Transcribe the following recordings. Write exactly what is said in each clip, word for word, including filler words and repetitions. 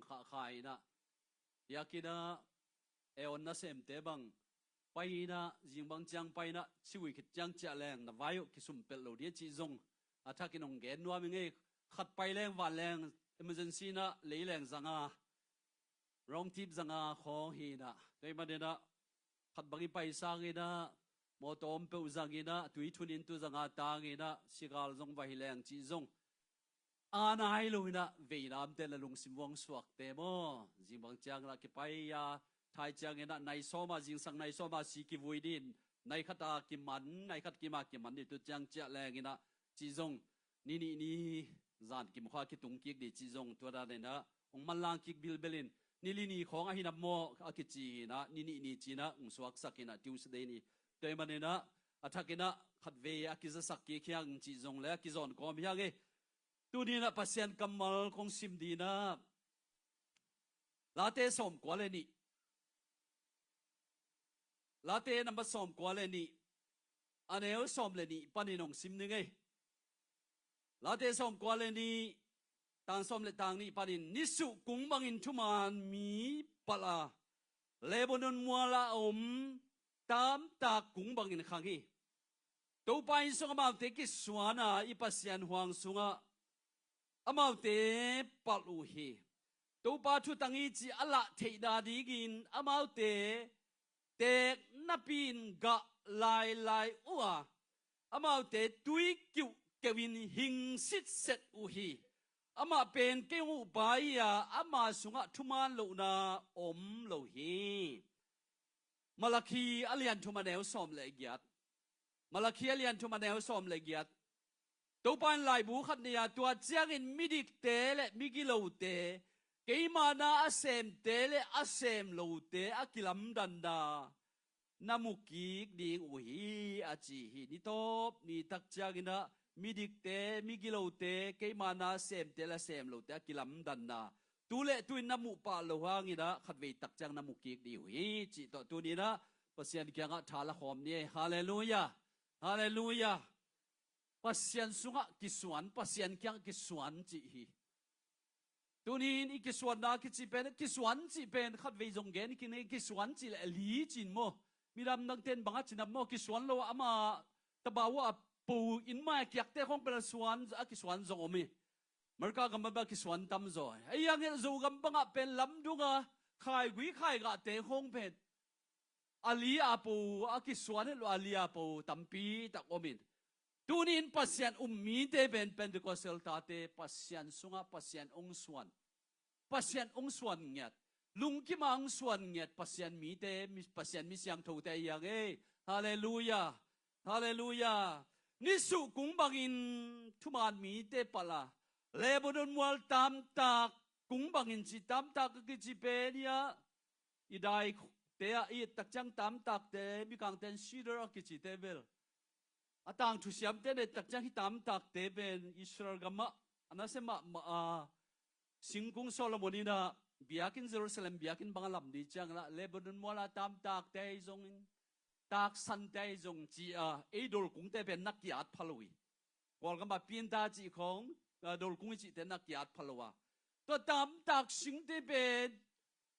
khahkhah inah, biakinn ah e on nasemte bang pai inah, zingbang ciang pai inah, ciui khit ciang ciah leng na vai uh kisumpelh lo dih a cih zong a thakin hong gen nuam i ngei. Khat pai leng van leng, emergency inah lei leng zanga, rongtip zanga khawng hi inah, tua ahih maninah khat bang i pai sang inah, mawtaw om peuh zang inah, tui thun in tu zanga tang inah, sigal zong va hi leng cih zong a nai lo inah, vei namte na lungsim vuang suakte maw? Zingbang ciang inah kipai a, thai ciang inah nai sawma, zingsang nai sawma si kivui din, nai khata kiman, nai khat kima kiman dih, tu ciang ciah leng inah cih zong, ni nih ni zan kim kha kitung kik dih cih zong, tua dan inah hong manlang kik bilbel in, ni li ni khawng ahi nam maw a kici inah, ni nih ni ci inah hong suaksak inah, Tuesday ni. Tua ahih maninah a thak inah khatvei a kizasak kik hiang cih zong le a kizawn kawm hiang e. Tuni inah Pasian kammal kong sim dih inah Late sawmkua le nih, Late nambat sawmkua le nih, a neu sawm le nih panin hong sim ning ei. Late sawmkua le nih, tang sawm le tang nih panin, nisuh kung bangin thuman mi palh a, Lebanon mual a om tamtak kung bangin khang hi. Topa inn sung amaute kisuan a, i Pasian huang sungah amaute palh uh hi. Topa thutang hi cih a lah theihna dingin amaute teek napi-in gah lailai uh a, amaute tui kiuhkeuhin hing sitset uh hi. Amah pen kei hong uhpa hi a, ama sungah thuman lohna om lo hi. Malakhi a lian thum a neu sawm le giat. Malakhi a lian thum a neu sawm le giat. Topa in laibu khat nei a, tua ciangin midikte le migilote, keima na a semte le a sem lote a kilamdanna na mu kik ding uh hi, a ci hi. Nitawp nitak cianginah midikte, migilote, keima na semte le a sem lote a kilamdanna tu le tu-in na muh pah lo hanginah khatvei tak ciang na mu kik ding uh hi, cih tawh tuninah Pasian kiangah tha la khawm ni. Halleluiah. Halleluiah. Pasian sungah kisuan, Pasian kiangah kisuan cih hi. Tunin i kisuanna kici pen, kisuan cih pen khatvei zong gen i kine, kisuan cih le a li cin maw? Midam dangten bangah cinam maw? Kisuan lo ah ama tabau ah a po in mai a kiakte khawng pen a suan, a kisuan zong om hi. America gam bang a kisuan tam zaw. Ei a ngelh Zogam bangah pen lamdunga khaigui khaigahte khawng pen a li a po, a kisuan het lo a li a po tampi tak om in. Tunin Pasian um mite pen Pentecostal tate Pasian sungah Pasian ong suan. Pasian ong suan ngiat. Lungkima ong suan ngiat Pasian mite, mi, Pasian mi siangthote a hiang ei. Halleluiah. Halleluiah. Nisuh kung bangin thuman mite palh a, Lebanon mual tamtak kung bangin ci, tamtak a kici pen hiah i daite ah i et tak ciang tamtakte, Mikangten cedar a kicite bel. A tangthu siamte et tak ciang hih tamtakte pen Israel gamah a nasia mahmah a, singkung Solomon inah biakinn, Jerusalem biakinn bang a lam dih cianginah Lebanon mual a tamtakte ahi zongin, taksante ahi zong ci a, ei dolkungte pen na ki-at pha lo hi. Kawlgam ah pinta cih khawng, ah, dolkung i cihte na ki-at pha lo a. Tua tamtak singte pen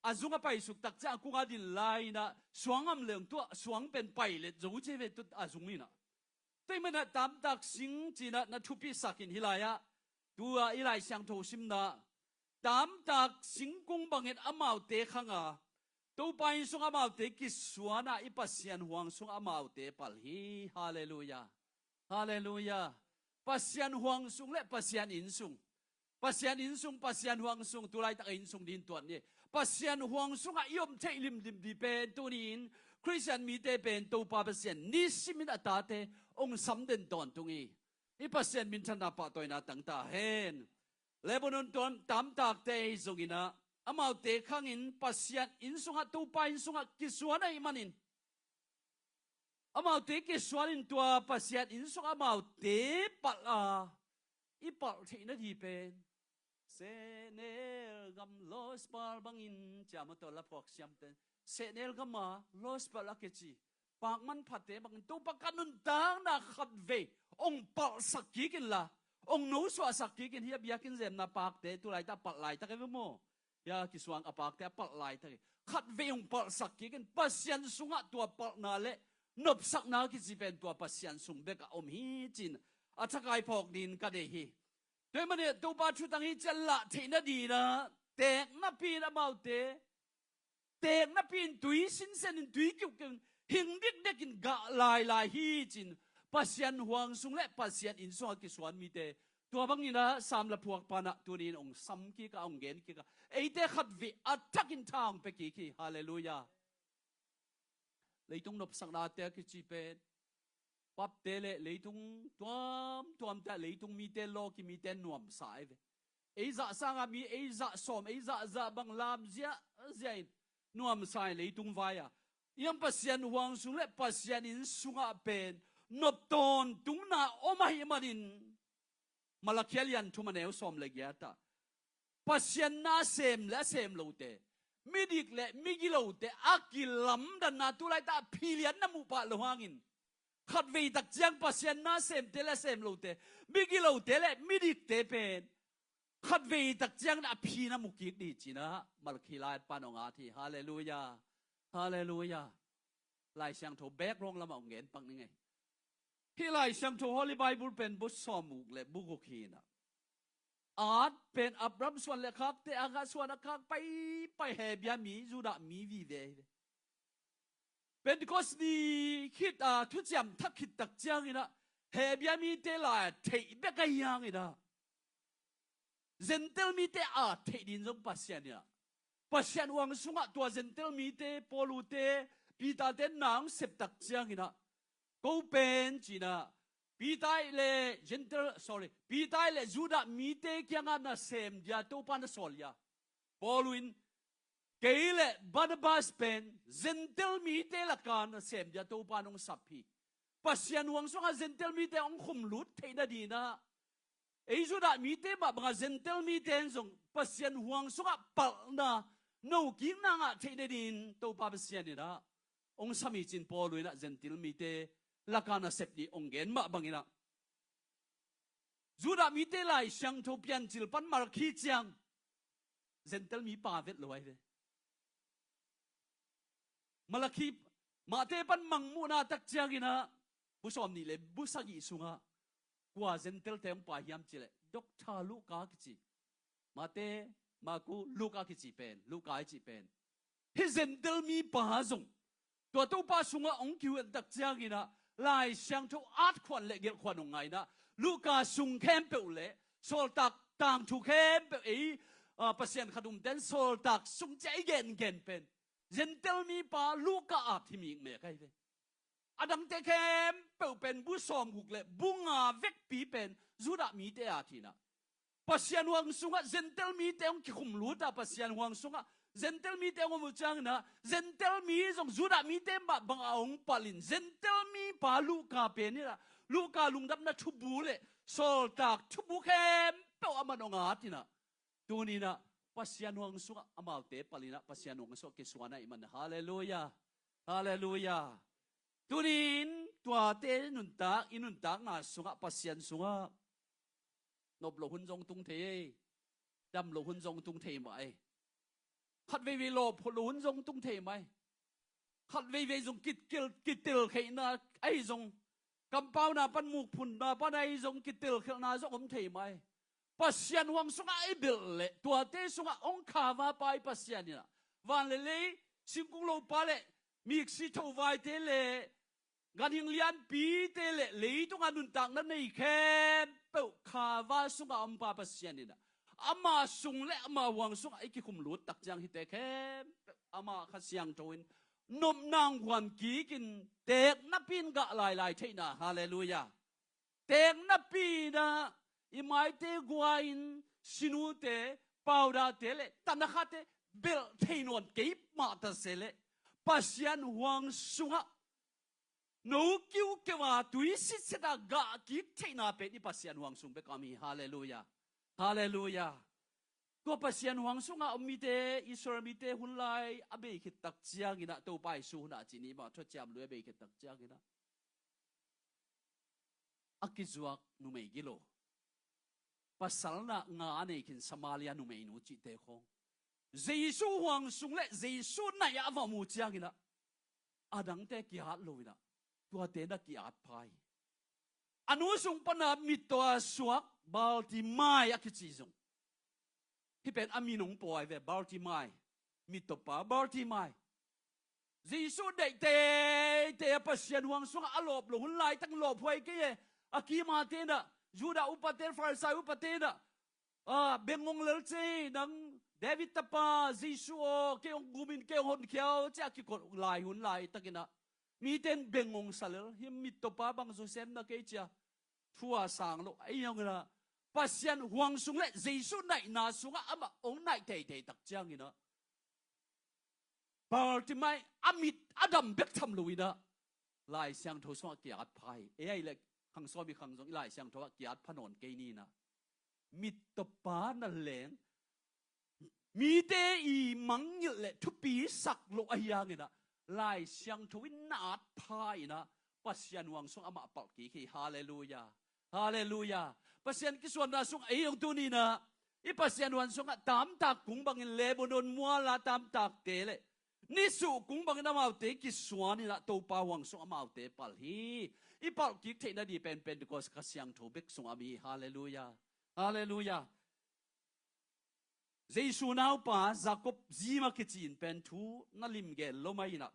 a zung a paisuk tak ciang a kung a din lai inah suang am leng tuah suang pen pailet zo ci ve tu a zung inah. Tua ahih manah tamtak sing cinah na thupisak in hih lai-ah tua i Lai Siangtho simna tamtak singkung bangin amaute khang a, Topa inn sung amaute kisuan a, i Pasian huang sung amaute palh hi. Halleluiah. Halleluiah. Pasian huang sung le Pasian inn sung. Pasian inn sung, Pasian huang sung, tu laitak a inn sung ding tuan ni. Pasian huang sungah i om theih limlim dih pen tunin Khristian mite pen Topa Pasian nisimin a tate ong sam den tawntung hi. I Pasian minthanna pahtawina tangta hen. Lebanon tuan tamtakte ahi zonginah amaute khangin Pasian inn sungah, Topa inn sungah kisuan ahih manin amaute kisuanin tua Pasian inn sungah amaute palh a, i palh theihna dih pen sehnel gam Lost Pearl bangin ciam a tawh laphuak siamte sehnel gam a Lost Pearl a kici pakman phate bangin Topa ka nuntakna khatvei ong palhsak kik inla, ong nosuahsak kik in, hih a biakinn zemna pakte tu laitak palh laitak e ve maw? Hia kisuang a pakte a palh laitak hi. Khatvei hong palhsak kik in, Pasian sungah tua palhna le nopsakna kici pen tua Pasian sung bekah om hi ci-in a thakai phawk dingin ka deih hi. Tua ahih manin Topa thutang hi ciang lah theih nadingin ah teek napi-in amaute, teek napi-in tui sinsen in, tui kiuhkiuh in, hing dikdekin gah lailai hi ci-in Pasian huang sung le Pasian inn sungah kisuan mite, tua bangin ah Sam laphuakpa in ah tuni-in hong sam kik a, hong gen kik a, eite khatvei a thakin tha hong pia kik hi. Halleluiah. Leitung nopsaknate a kici pen, pubte le leitung tuamtuamte ah leitung mite, lawki mite nuamsa ahi ve. Ei zah sanga mi ei zah sawm, ei zah zah bang lam ziahziah in nuamsa in leitung vai-a, hih Pasian huang sung le Pasian inn sungah pen nop tawntungna om ahih manin, Malakhi a lian thum a neu sawm le giat ah, Pasian nasem le a sem lote, midik le migilote a kilamdanna tu laitak a phi lian na muh pah loh hangin, khatvei tak ciang Pasian nasemte le a sem lote, migilote le midikte pen khatvei tak ciangin a phi na mu kik ding ci-in ah Malakhi lai-atpa in hong at hi. Halleluiah. Halleluiah. Lai Siangtho background lamah hong gen pak ning ei. Hih Lai Siangtho Holy Bible pen bu sawmguk le bu guk hi-in ah, at pen Abraham suan le khakte, Hagar suan a khak paipai Hebru mi, Judah mi vive hi ve. Pentecost ni khit a thuciam thak khit tak ciangin ah Hebru mite lai theih bek ahi hangin ah, Gentile mite a theih dingin zong Pasian in ah, Pasian huang sungah tua Gentile mite, Paulu te, Peter te na hong sep tak ciangin ah, ko pen ci-in ah, Peter le Gentile, sorry, Peter le Judah mite kiangah nasem dia Topa na sawl hi a, Paulu in, kei le Barnabas pen Gentile mite lakah nasem dia Topa in hong sap hi. Pasian huang sungah Gentile mite hong khumlut theih nadingin ah, ei Judah mite mah bangah Gentile mite in zong Pasian huang sungah palhna, nokikna ngah theih nadingin Topa Pasian in ah hong sam hi ci-in Paulu in ah Gentile mite lakah nasep ding hong gen mah bangin ah, Judah mite Lai Siangtho Piancil pan Malakhi ciang Gentile mipa vet lo ahi ve. Malakhi, Mate pan Mangmuhna tak ciangin ah, bu sawmnih le bu sagih sungah kua Gentile te hong pai hiam cih leh, Doctor Luka kici, Mate, Marku, Luka kici pen, Luka i cih pen, hih Gentile mipa zong tua Topa sungah hong kihuan tak ciangin ah, Lai Siangtho at khuan le gelh khuan hong ngah in ah, Luka sung khempeuh le Sawltak tangthu khempeuh, ei, ah, Pasian khat umte in Sawltak sung ci-a i gengen pen Gentile mipa Luka at hi mikmek ahi ve. A dangte khempeuh pen bu sawmguk le bu nga vekpi pen Judah mite at hi-in ah, Pasian huang sungah Gentile mite hong kikhumlut a, Pasian huang sungah Gentile mite hong om uh ciangin ah, Gentile mi zong Judah mite mah bangah hong palhin, Gentile mipa Luka pen in ah, Luka Lungdamna Thubu le Sawltak Thubu khempeuh amah in hong at in ah, tuni-in ah Pasian huang sungah amaute palhin ah Pasian huang sungah kisuan ahih man. Halleluiah. Halleluiah. Tuni-in tuate nuntak, i nuntakna sungah, Pasian sungah nop loh hun zong tung thei ei. Dam loh hun zong tung thei mah ei. Khat veivei lawp loh hun zong tung thei mah ei. Khat veivei zong kitel, kitelkhialhna ahi zong, kampauna pan, mukphunna pan ahi zong kitelkhialhna zong om thei mah ei. Pasian huang sungah i belh leh tuate sungah hong khavapa i Pasian in ah, van le lei, singkung lopa le miksi thovaite le ganhing lianpite le leitunga nuntakna nei khempeuh khava sungah a ompa Pasian in ah, ama sung le ama huang sungah i kikhumlut tak ciang hihte khempeuh ama Kha Siangtho in nopna hong guan kikin teek napi-in gah lailai theihna. Halleluiah. Teek napi-in ah i maite gua-in sinute, paudate le tanakhate belh thei nawn kei mah ta se leh, Pasian huang sungah no kiukiu a tui sitset a gah kik theihna pen i Pasian huang sung bek a om hi. Halleluiah. Halleluiah. Tua Pasian huang sungah om mite, Israel mite hun lai a bei khit tak ciangin ah, Topa Jesu hun ah ci ni mah, thuciam lui a bei khit tak ciangin ah, a kizuak numei gilo, pasal na nga a nei khin Samaria numeinu cihte khawng, Jesu huang sung le Jesu naih ah a va mu ciangin ah, a dangte ki-at lo in ah, tuate na ki-at pha hi. A nu sung pana mittaw a suak Bartimai a kici zong, hih pen a min hong pawi ve, Bartimai. Mittawpa Bartimai. Jesu deih teitei a, Pasian huang sungah a lawp lo hun laitak, lawphuai kei e. A kimate in ah, Judah upate, Farisai upate in ah, a, bengngong lel cei, nang David tapa Jesu aw, kei hong gumin, kei hong honkhia aw, ci-a kikot lai hun laitakin ah, mite in bengngong sa lel. Hih mittawpa bang zawsem na kei ci-a thu a sang lo. Ahi zongin ah, Pasian huang sung le Jesu naihna sungah amah hong naih teitei tak ciangin ah, Bartimai a mit a dam bek tham lo in ah, Lai Siangtho sungah ki-at pha hi. Ei ahih leh khang sawm i khang zong i Lai Siangtho ah ki-at pha nawn kei ni in ah, mittawpa na leng, mite i mangngilh le thupi sak loh ahi hangin ah, Lai Siangtho in na at pha in ah, Pasian huang sung amah palh kik hi. Halleluiah. Halleluiah. Pasian kisuanna sung ei hong tuni in ah, i Pasian huang sungah tamtak kung bangin Lebanon muala tamtakte le nisuh kung bangin amaute kisuan in ah, Topa huang sung amaute palh hi. I palh kik theihna di pen Pentecost Kha Siangtho bek sungah om hi. Halleluiah. Halleluiah. Jesu naupa Jacob zim a kici in pen thu na limgen lo mai in ah,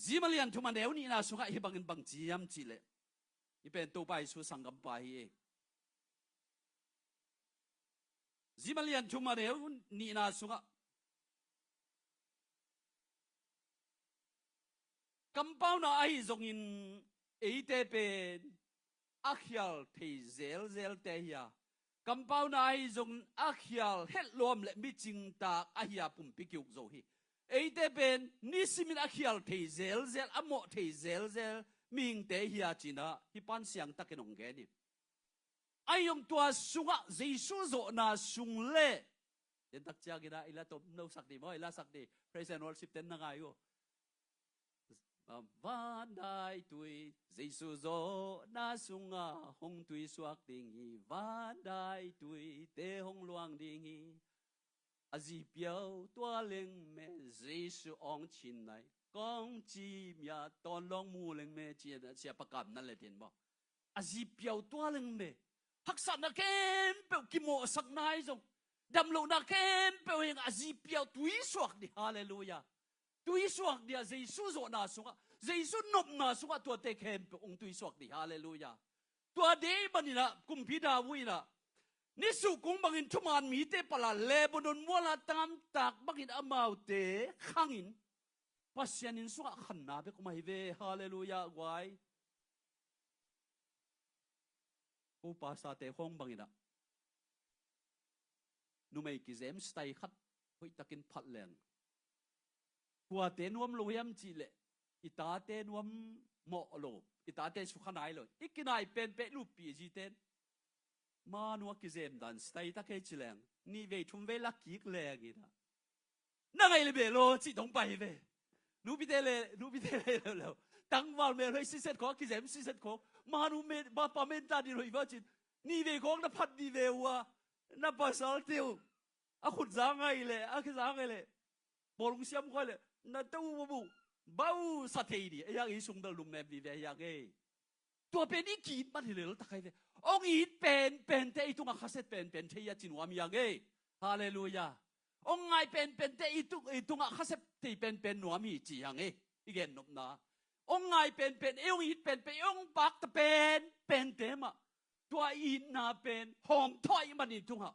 Zim a lian thum a neu nihna sungah hih bangin bang ci hiam cih leh, hih pen Topa Jesu sanggampa hi e. Zim a lian thum a neu nihna sungah, kampauna ahi zongin eite pen a khial thei zelzelte hi a, kampauna ahi zongin a khial het lo om le micingtak ahi a pumpi ki-uk zo hi. Eite pen nisimin a khial thei zelzel, a mawh thei zelzel mihingte hi a, ci-in ah hih pan siangtakin hong gen hi. Ahi zong tua sungah Jesu zawhna sung le, dentak ciangin ah i la tom nosak dih maw, i la sak dih, praise and worship ten na ngai uh. Vandaitui, Jesu zawhna sungah hong tuisuak ding hi, vandaituite hong luang ding hi. A zipiau tua leng me, Jesu awng cin nai, kawng ci mia tawn lawng mu leng me, ci-in ah siapa kamna le den maw. A zipiau tua leng me. Haksatna khempeuh kimawhsak nai zong, damlohna khempeuh heng a zipiau tuisuak dih. Halleluiah. Tuisuak dih a, Jesu zawhna sungah, Jesu nopna sungah tuate khempeuh hong tuisuak dih. Halleluiah. Tua deih manin ah kumpi David in ah, nisuh kung bangin thuman mite palh a, Lebanon muala tamtak bangin amaute khangin, Pasian inn sungah khanna bek om ahi ve. Halleluiah guai. Ko pasate khawng bangin ah, numei kizem style khat hoihtakin phat leng, kuate nuam lo hiam cih leh, i tate nuam mawh lo, i tate sukha nai lo, i kinai penpen luppi zite in, manu a kizem dan style tak hi ci leng, nihvei thumvei la kik leng in ah, na ngaih le beh lo cih dong pai hi ve. Nupite le, nupite le lo lo, tangval mel hoi siset khawng, kizem siset khawng, manu me, mapa menta dih lo hi va cin, nihvei khawng na phat dih ve uh a, na pasal te uh a khut za ngai le, a khi za ngai le, bawlung siam khawng le, na to uh bau sa thei dih. Ei hang i sung bel lungnem dih ve, ei hang ei. Tua pen i ki-it man hi lel tak ahi ve. Hong it penpente i tungah khasia penpen thei a ci nuam hi hang ei. Halleluiah. Hong ngai penpente i tung, i tungah khasia thei penpen nuam hi ci hang ei. I gen nopna, hong ngai penpen, ei hong it penpen, ei hong pakta penpente mah, tua itna pen hawmthawh ahih manin i tungah,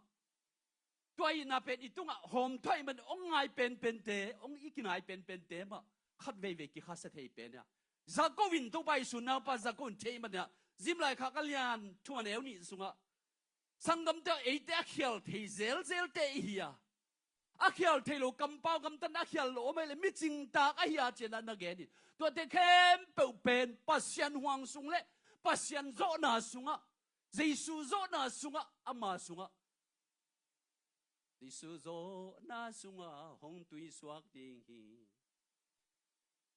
tua itna pen i tungah hawmthawh ahih manin hong ngai penpente, hong i kinai penpente mah khat veivei kikhasia thei pen hi a. Jacob in, Topa Jesu naupa Jacob in thei manin ah, Zim Laikhak a lian thum a neu nih sungah, sanggamte aw, eite a khial thei zelzelte i hi a, a khial thei lo kampau gamtatna a khial lo om ahih leh micingtak ahi a, ci-in ah na gen in, tuate khempeuh pen Pasian huang sung le Pasian zawhna sungah, Jesu zawhna sungah, ama sungah, Jesu zawhna sungah hong tuisuak ding hi.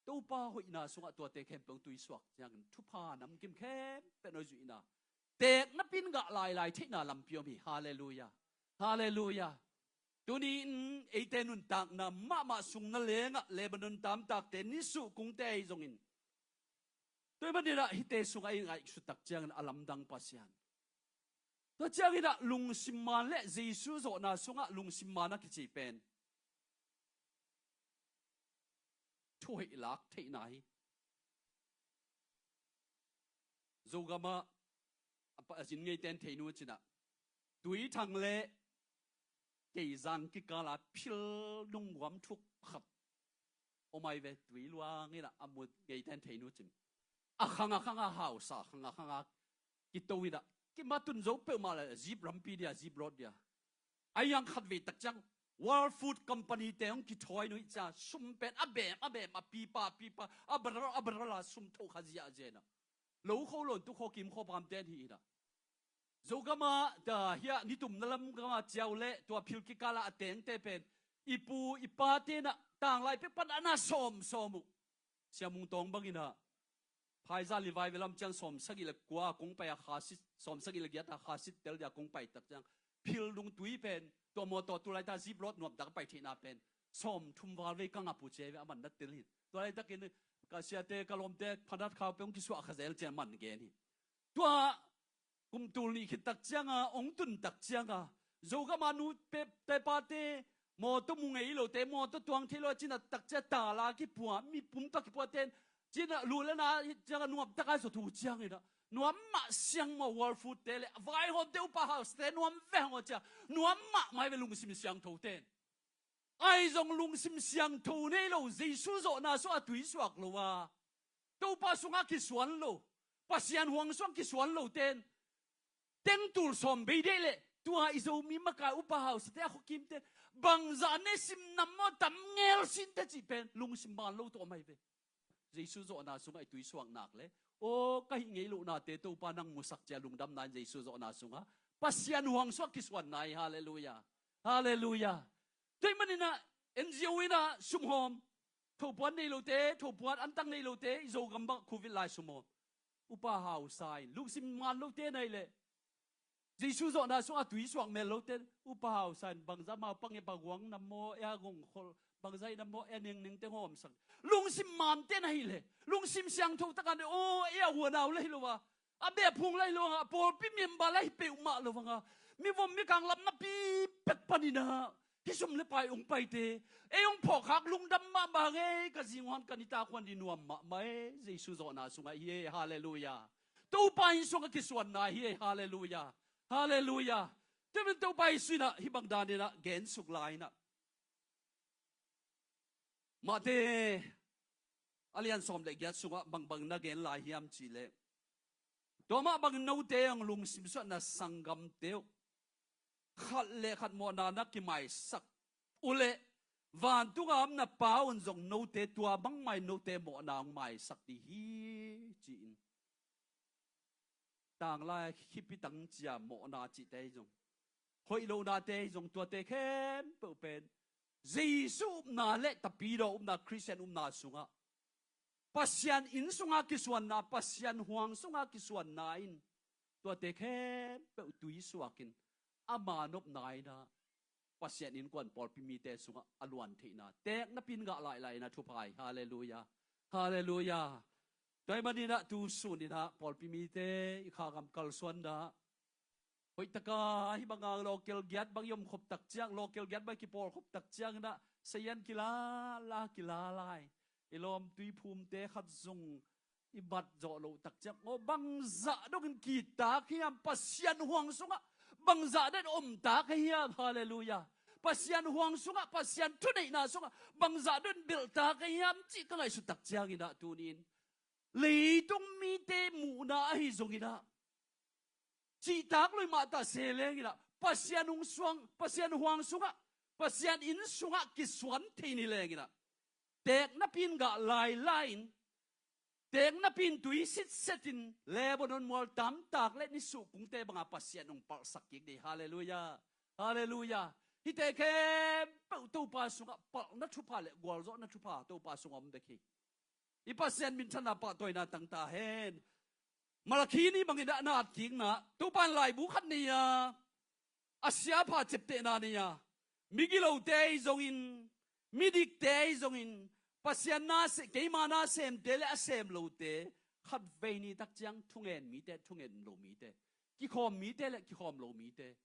Topa hoihna sungah tuate khempeuh hong tuisuak ciangin thupha namkim khempeuh hong zuihna, teek napin gah lailai theihna lampi om hi. Halleluiah. Halleluiah. Tuni-in eite nuntakna mahmah sung na lengah Lebanon tamtakte, nisuh kungte ahi zongin, tua ahih maninah hihte sungah i ngaihsut tak ciangin a lamdang Pasian. Tua cianginah lungsim man le Jesu zawhna sungah lungsim man a kici pen thuhoih lak theihna hi. Zogamah a pa-, a zin ngeiten theihnu cinah, Tuithang le Keizang kikala phil nung guam thuk khat om ai ve, tui luang inah a mut ngeiten theihnu cin. A khang a khang a hausa, khang a khang a kito inah, kimatun zo peuhmah le jeep rampi dia, jeep road dia. A yang khat vei tak ciang World Food Company te hong kithawi nuih cia, sum pen a bem a bem, a pipa a pipa, a barrel a barrel a sum tho kha ziahziah inah, lo kho lon tu kho kim kho pamten hi inah. Zogamah ta hiah nitumna lam gamah ciau le tua phil kikala a tengte pen i pu i pate inah tanglai pek pan a na sawmsawm uh. Siamung Tawng banginah Phaizan Livai ve lam ciang sawmsagih le kua kong pai a khasit, sawmsagih le giat a khasit tel dia kong pai tak ciang phil nung tui pen tua mawtaw tu laita jeep road nuamtak a pai theihna pen sawmthum val vei ka ngap uh ci ve, a man na tel hi. Tua laitakin ka siate ka lawmte phanat khau peng kisuah kha zel ci a man gen hi. Tua kum tul nih khit tak cianga, ong tun tak cianga, Zogamah nute pate mawtaw mu ngei lote, mawtaw tuang thei lo a cinah tak cia tala kipua, mi pumpak kipua ten cinah lu le na hi cianga nuamtak a zaw thu cianginah nuam mah siang maw, World Food te le vaihawmte, Upa House te nuam veng aw cia, nuam mahmah hi ve lungsim siangtho ten. Ahi zong lungsim siangtho nei lo, Jesu zawhna sungah tui suak lo a, Topa sungah kisuan lo, Pasian huang sungah kisuan lo ten tengtul sawm bei deih leh tua i Zomi makai Upa House te a khuakimte bangzah ne sim nam maw, tam ngel sinte cih pen lungsim man lo tawh om ahi ve. Jesu zawhna sungah i tui suak nak le, aw ka hih ngei lohnate Topa nang musak cia lungdamna in Jesu zawhna sungah Pasian huang sungah kisuanna hi. Halleluiah. Halleluiah. Tua ahih maninah N G O inah sumhawm, thopuan nei lote, thopuan antang nei lote, i Zogam bang covid lai sumhawm. Upa Hausa in lungsim man lote na hih leh, Jesu zawhna sungah tui suak mel lote, Upa Hausa in bangzah mau pang e, Baguang nam maw, e a Gongkhol bangzah i nam maw, e a Nengneng te hawmsak. Lungsim mante na hih leh, lungsim siangtho takin, aw e a huanau la hi lo a, a beh phung la hi lo a, pawlpi member la hi peuhmah lo vanga, mivom mikang lam napi pek paninah hih sum le pai ong paite ei ong phawkkhak lungdam mahmah ngei, ka zinghuan ka nitak huan dih nuam mahmah e. Jesu zawhna sungah hi e. Halleluiah. Topa inn sungah kisuanna hi e. Halleluiah. Halleluiah. Tua pen Topa Jesu inah hih bang daninah gensuk lai inah, Mate a lian sawm le giat sungah bangbang na gen lai hiam cih leh, tua mah bangin note hong lungsim suah na sanggamte uh khat le khat mawhna na kimaisak uh leh, vantunga om na Pa un zong note tua bangmah in note mawhna hong maisak ding hi, ci-in. Tanglai khipitang cia mawhna cihte hi zong, hoih lohnate hi zong, tuate khempeuh pen Jesu upna le tapidaw upna, Khristian upna sungah, Pasian inn sungah kisuanna, Pasian huang sungah kisuanna in tuate khempeuh tui suakin ama nopna inah Pasian innkuan pawlpi mite sungah a luan theihna, teek napi in gah laihlai inah thupha hi. Halleluiah. Halleluiah. Tua ahih maninah tu sun inah pawlpi mite i kha gam kalsuanna, hoihtaka hih banga local giat bang i omkhop tak ciang, local giat bang i kipawlkhop tak cianginah sayan kilala kilala hi. I lawm tuiphumte khat zong i bat zawh loh tak ciang, aw bangzah dongin kitak hiam, Pasian huang sungah bangzah dongin omtak hiam? Halleluiah. Pasian huang sungah, Pasian thuneihna sungah bangzah dongin belhtak hiam cih ka ngaihsut tak cianginah tuni-in leitung mite muhna ahi zonginah, cihtak lo i mah ta se lenginah, Pasian hung suang, Pasian huang sungah, Pasian inn sungah kisuan thei ni lenginah, teek napi in gah lailai in, teek napi in tui sitset in, Lebanon mual tamtak le nisuh kungte banga Pasian hong palhsak kik ding. Halleluiah. Halleluiah. Hihte khempeuh Topa sungah palhna thupha le gualzawhna thupha Topa sungah om bek hi. I Pasian minthanna pahtawina tang ta hen. Malakhi ni bangin a na atkikna, Topa in laibu khat nei a, a siapha ciaptehna nei a, migilote ahi zongin, midikte ahi zongin, Pasian na se, keima na semte le a sem lote, khatvei ni tak ciang thungen mite, thungen lo mite, kikhawm mite le kikhawm lo mite,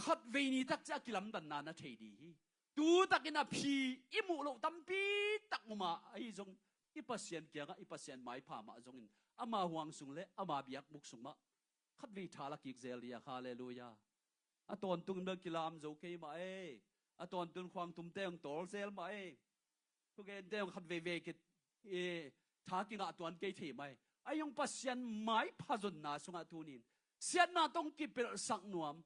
khatvei ni tak ciang a kilamdanna na thei ding hi. Tu takin a phi i muh loh tampi tak um a, ahi zong i Pasian kiangah, i Pasian maipha mah zongin, ama huang sung le ama biakbuk sung mah khatvei tha la kik zel ding a, halleluiah. A tawntung in bel kilam zo kei mah ei. A tawntung khuang tumte hong tawl zel mah ei. Thugente hong khat veivei kit, eh, tha kingah tuan kei thei mah ei. Ahi zong Pasian maipha zonna sungah tunin siatna tawh kipelhsak nuam,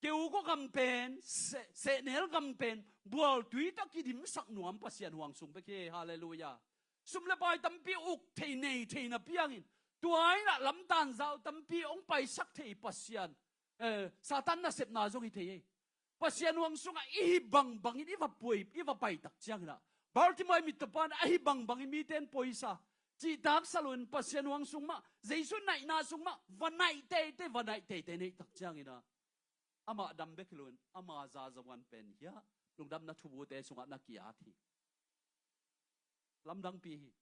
keu kua gam pen, se-, sehnel gam pen bualtui tawh kidimsak nuam Pasian huang sung bek hi, halleluiah. Sum le pai tampi uk thei, nei thei na piangin, tua in ah lamtan zau tampi hong paisak thei Pasian, eh, Satan nasepna zong hi thei hi. Pasian huang sungah i hi bangbangin i va pui, i va pai tak ciangin ah, Bartimai mittapa in ahi bangbangin mite in poisa, cihtaksa loin Pasian huang sung mah, Jesu naihna sung mah va naih teitei, va naih teitei, neih tak ciangin ah, amah dam bek hi loin ama za zawan pen hiah lungdamna thubute sungah na ki-at hi. Lamdangpi hi.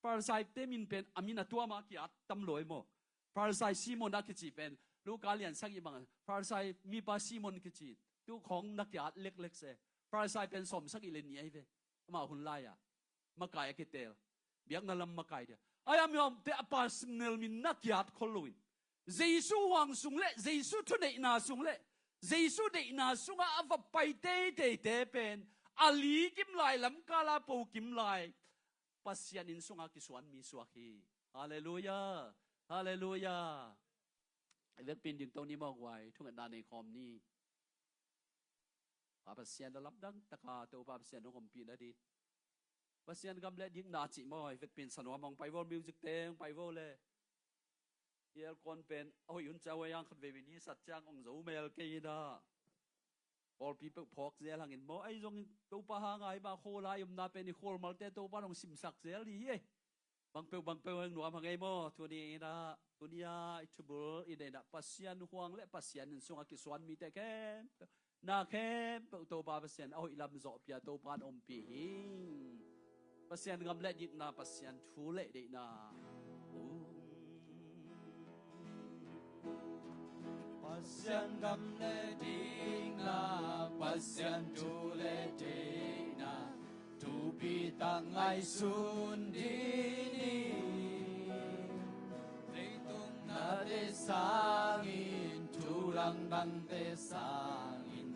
Farisaite min pen a min a tuam a ki-at tam lo ei maw? Farisai Simon a kici pen Luka lian sagih bang, Farisai mipa Simon kici, tu khawng na ki-at leklek se. Farisai pen sawm sagih le nih ahi ve. Amah hun lai-ah makai a kitel, biakna lam makai dia. Ai, a miawmte a personal min na ki-at khol loin, Jesu huang sung le Jesu thuneihna sung le Jesu deihna sungah a va pai teiteite pen a li kim lai, lamkal a po kim lai Pasian inn sungah kisuan mi suak hi. Halleluiah. Halleluiah. I vekpi in dingto ni mawk uai, thungetna nei khawm ni. Pa Pasian a lamdang taka Topa Pasian hong ompih nading. Pasian gam le dikna cih maw, i vekpi in sanuam hong pai vo, music teng pai vo le. I elkon pen a hoih hun ciang, a hoih hang khat veivei ni sat ciang hong zo mel kei in ah, pawlpi peuh phawk zel hangin maw, ahi zongin Topa hang a i mah khawl a i omna pen i khawl malte Topa in hong simsak zel ding hi ei. Bangpeuh bangpeuh hong nuam hang ei maw. Tuni in ah, tuni a i thubul i deihna Pasian huang le Pasian inn sungah kisuan mite khempeuh, na khempeuh Topa Pasian a hoih lam zawhpih a, Topa in ompih hi. Pasian gam le dikna, Pasian thu le deihna. Pasian gam le dikna, Pasian thu le deihna, thupi tak ngaihsun ding hi. Leitung nate sangin, thu langdangte sangin,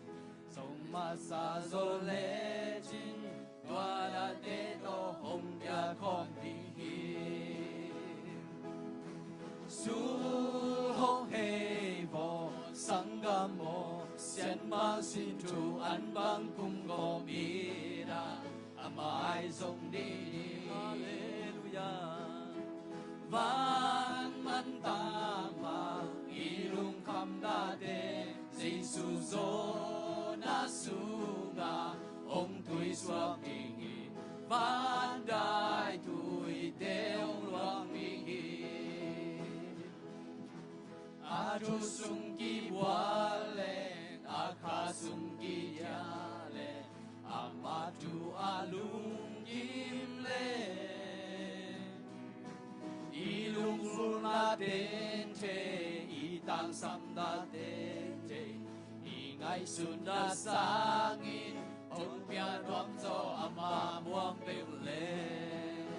song masa zo lecin, tua nate tawh hong pia khawm ding hi. Sulhawh hei vaw, sanggam aw, sianmang sin thu an bang kum gawp in ah, a mai zong ding hi. Halleluiah. Van man tang mah i lungkham nate, Jesu zawhna sungah hong tuisuak ding hi. Van dai tuite hong luang ding hi. A thu sung kibual leng, a kha sung kidiah leng, amah thu a lungkim leng, i lungzulna teng thei, i tangsapna teng thei, i ngaihsutna sangin hong pia nuam zaw amah muang peuh leng.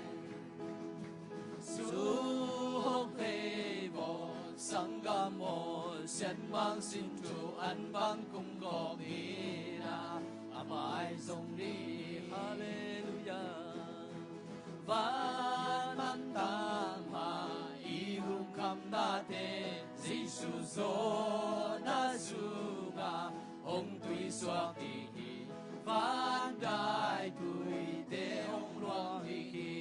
Sulhawh hei vaw, sanggam aw, sianmang sin thu an bang kum gawp in ah, a mai zong ding. Halleluiah. Van man tang mah i lungkham nate, Jesu zawhna sungah hong tuisuak ding hi. Van dai tuite hong luang ding hi.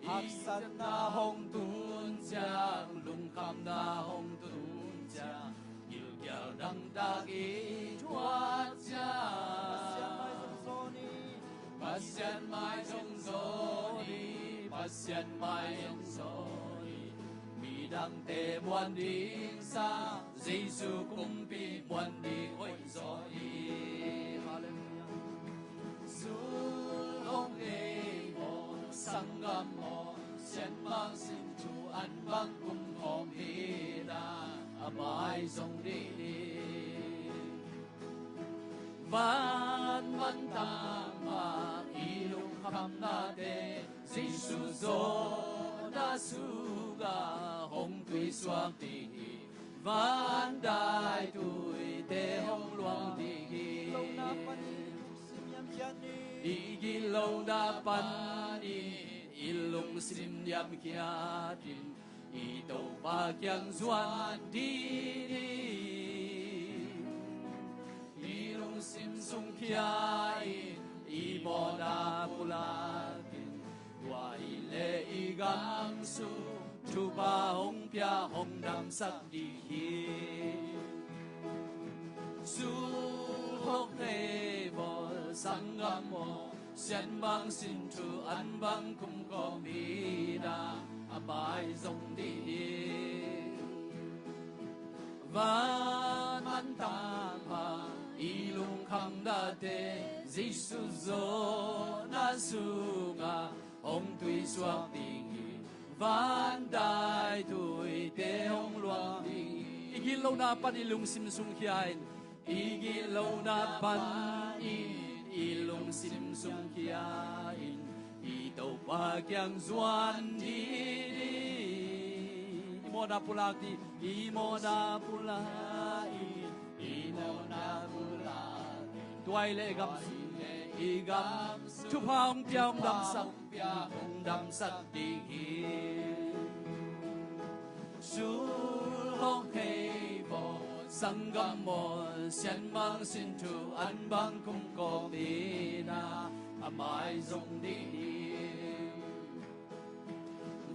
Haksatna hong tun ciang, lungkhamna hong tun ciang, gilkial dangtak i thuak ciang, Pasian mai zong zawn hi, Pasian mai zong zawn hi. Mi Dangte muan ding sang Jesu kumpi muan ding hoih zaw hi. Halleluiah. Zul hong nei maw, sanggam maw, sianmang sin thu an bang kum khawm hi na, a mai zong dih ni. Van man tang mah i lungkhamnate Jesu zawhna sungah hong tuisuak ding hi. Van dai tuite hong luang ding hi. I gitlohna panin i lungsim niamkhiatin i Topa kiang zuan dih ni. I lungsim sung khia-in i mawhna pulakin, tua hileh i gam sung thupha hong pia hong damsak dih hi. Zul hong nei maw, sanggam maw, sianmang sin thu an bang kum khawm hi na, a mai zong dih ni. Van man tang mah i lungkhamnate Jesu zawhna sungah hong tuisuak ding hi. Van dai tuite hong luang ding hi. I gitlohna pan i lungsim sung khia-in, i gitlohna panin i lungsim sung khia-in i Topa kiang zuan dih ni. I mawhna pulak dih, i mawhna pulak dih, i mawhna pulak dih. Tua hileh i gam, i gam thupha hong pia hong damsak, hong damsak ding hi. Zul hong nei maw, sanggam maw, sianmang sin thu an bang kum khawm hi na, a mai zong dih ni.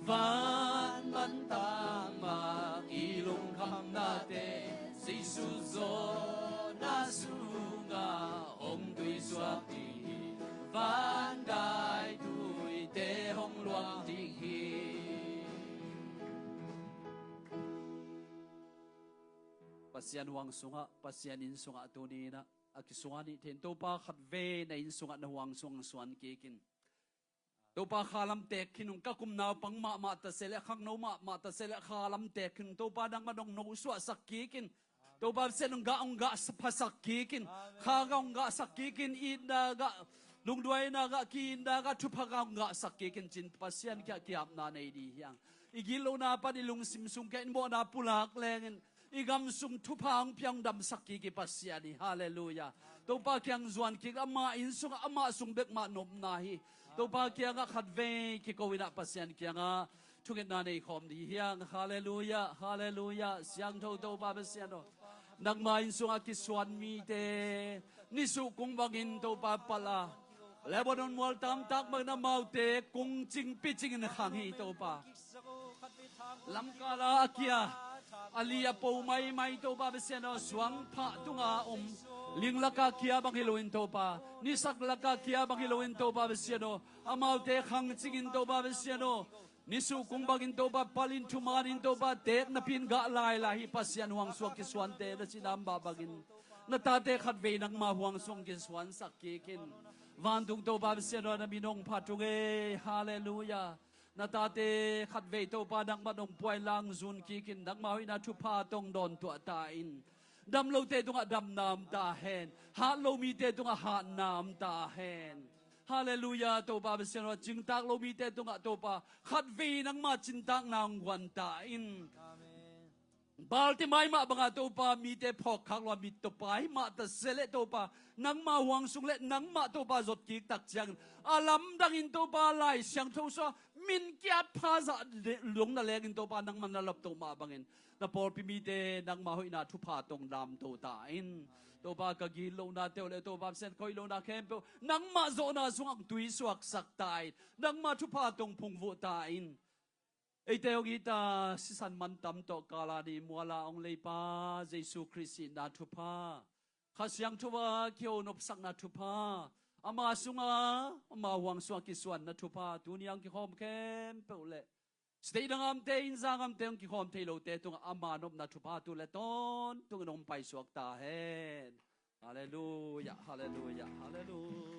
Van man tang mah i lungkhamnate Jesu zawhna sungah hong tuisuak dih hi. Van dai tuite hong luang dih hi. Pasian huang sungah, Pasian inn sungah tuni-in ah a kisuan i hih theih in, Topa, khatvei na inn sungah, na huang sungah suan kik in. Topa, khalam teek khin ung. Ka kum naupang mahmah ta se leh, khangno mahmah ta se leh, khalam teek khin ung. Topa, nangmah hong nosuahsak kik in. Topa, Pasian, hong gah, hong gah phasak kik in. Kha gah hong gahsak kik in. Itna gah, lungduaina gah, ki-itna gah, thupha gah hong gahsak kik in, ci-in Pasian kiang kiapna nei dih hi hang. I gitlohna pan i lungsim sung khia-in, mawhna pulak leng in, i gam sung thupha hong pia hong damsak kik hi, Pasian hi. Halleluiah. Topa kiang zuan kik, ama inn sungah, ama sung bek mah nopna hi. Topa kiangah khatvei kiko in ah, Pasian kiangah thungetna nei khawm dih hi hang. Halleluiah, halleluiah. Siangtho Topa Pasian aw, nangma inn sungah kisuan mite, nisuh kung bangin Topa palh a, Lebanon mual tamtak bangin amaute kungcing picing in khang hi Topa. Lamkal ah a kia, a li a po maimai Topa Pasian aw, suangphah tungah om, ling lakah kia bang hi loin Topa, nisak lakah kia bang hi loin Topa Pasian aw, amaute khangcing in Topa Pasian aw, nisuh kung bangin Topa palh in, thuman in Topa, teek napi-in gah lailai hi. Pasian huang sungah kisuante, na cina mah bangin na tate khatvei nangma huang sungah kisuansak kik in. Vantung Topa Pasian aw, na min hong phat ung ei. Halleluiah. Na tate khatvei Topa nangmah hong puailai hong zun kik in. Nangma hoihna thupha tawh hong dawntuah ta in. Dam lote tungah damna om ta hen. Hat lo mite tungah hatna om ta hen. Halleluiah. Topa Pasian aw, cintak lo mite tungah Topa khatvei nangma cintakna hong guan ta in. Amen. Bartimai mah bangah Topa mite phawkkhak lo a, mittawpa hi mah ta se leh Topa, nangma huang sung leh nangmah Topa zot kik tak ciangin, a lamdangin Topa Lai Siangtho sungah min kiat pha zah dong na lengin Topa, nangmah na laptoh mah bangin, na pawlpi mite nangma hoihna thupha tawh hong damto ta in. Topa, ka gitlohnate uh leh Topa Pasian, ka hoih lohna khempeuh nangmah zawhna sungah hong tuisuaksak ta in. Nangma thupha tawh hong phungvuh ta in. Eite hong it a, sisan mantam tawh kal a, ni mual a hong leipa Jesu Khrist sihna thupha, Kha Siangtho a kihonopsakna thupha, ama sungah, ama huang sungah kisuanna thupha, tuni a hong kikhawm khempeuh leh State a ngamte, inn za ngamte hong kikhawm thei lote tungah ama nopna thupha tu le tawntungin hong paisuak ta hen. Halleluia, halleluia, halleluia.